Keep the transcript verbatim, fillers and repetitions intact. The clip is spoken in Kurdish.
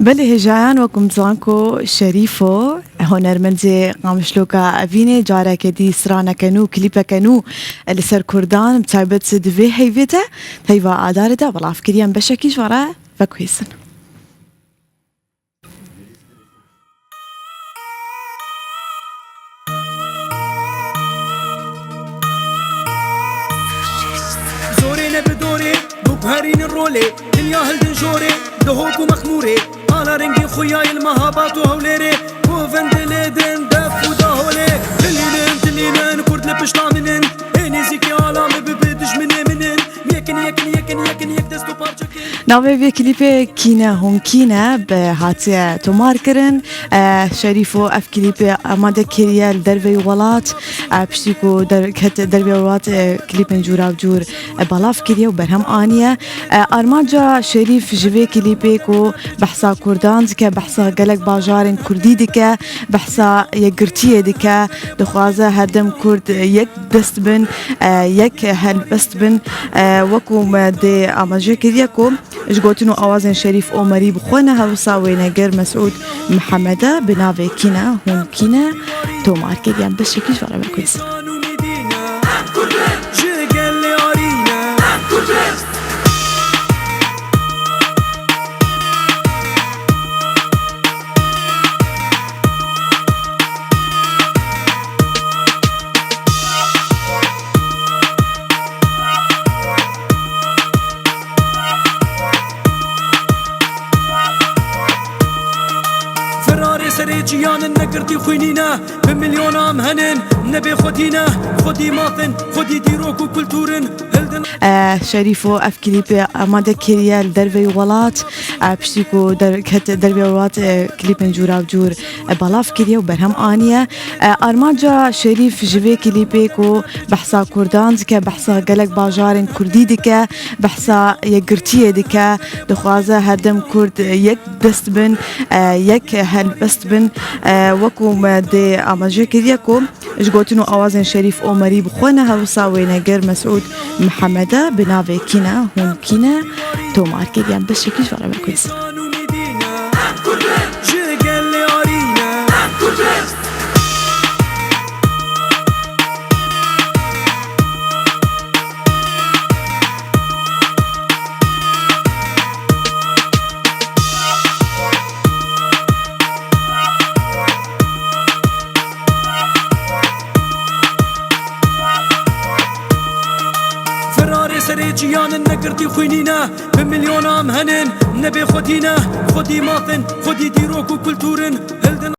Belê hêjayan, wek hûn dizanin ku Şerîfo, hunermendê Qamişloka Evînê, careke dî straneke nû, klîpeke nû li ser Kurdan, bi taybet di vê heyvê de, heyva Adarê de belav kiriye, em beşekî ji van re veguhêzin. Zorê ne bi dorê, guherînin rolê, dinya hildin jorê, di hok û mexmûrê, ala rengê xuyayê li Mehabat û Hewlêrê, govend dilê din def û daholê, tilînin, tilînin, kurd li pişta min in, ê nêzîkê ala min bibe dijminê min in, yekin, yekin, yekin, yekin, yek dest û parçekin. Navê vê klîpê Kîne Hûn Kîne bi hatiye tomar kirin. E, Şerîfo ev klîpê amade kiriye li derveyî welat. E, piştî ku der-, ket derveyî welat, e, klîpên cûra bi cûr, e, belav kiriye û berhem aniye. E, armanca Şerîf ji vê klîpê ku behsa Kurdan dike, behsa gelek bajarên Kurdî dike, behsa yekgirtiyê dike, dixwaze her dem Kurd yek dest bin, e, yek helbest bin, e, wekû me dê amaje kiriye ku ji gotin û awazên Şerîf Omerî bi xwe ne, hewsa wêneger Mesûd Mihemede bi navê Kîne Hûn Kîne tomar kiriye. Em beşekî ji van re veguhêzin. Firarê serê çiyan in, nekirtî xwînî ne, bi milyona em henin, nebê xwedî ne, xwedî maf in, xwedî dîrok û kultûr in, hildin. E, Şerîfo ev klîpê amade kiriye li derveyî welat. E, piştî ku der-, ket derveyî welat, e, klîpên cûra bi cûr, e, belav kiriye û berhem aniye. E, armanca Şerîf ji vê klîpê ku behsa Kurdan dike, behsa gelek bajarên Kurdî dike, behsa yekgirtiyê dike, dixwaze her dem Kurd yek dest bin, e, yek helbest bin, e, wekû me dê amaje kiriye ku ji gotin û awazên Şerîf Omerî bi xwe ne, hewsa wêneger Mesûd Mihemede bi navê Kîne Hûn Kîne tomar kiriye. Em beşekî ji van re veguhêzin. Firarê serê çiyan in, nekirtî xwînî ne, bi milyona em henin, nebê xwedî ne, xwedî maf in, xwedî dîrok û kultûr in, hildin.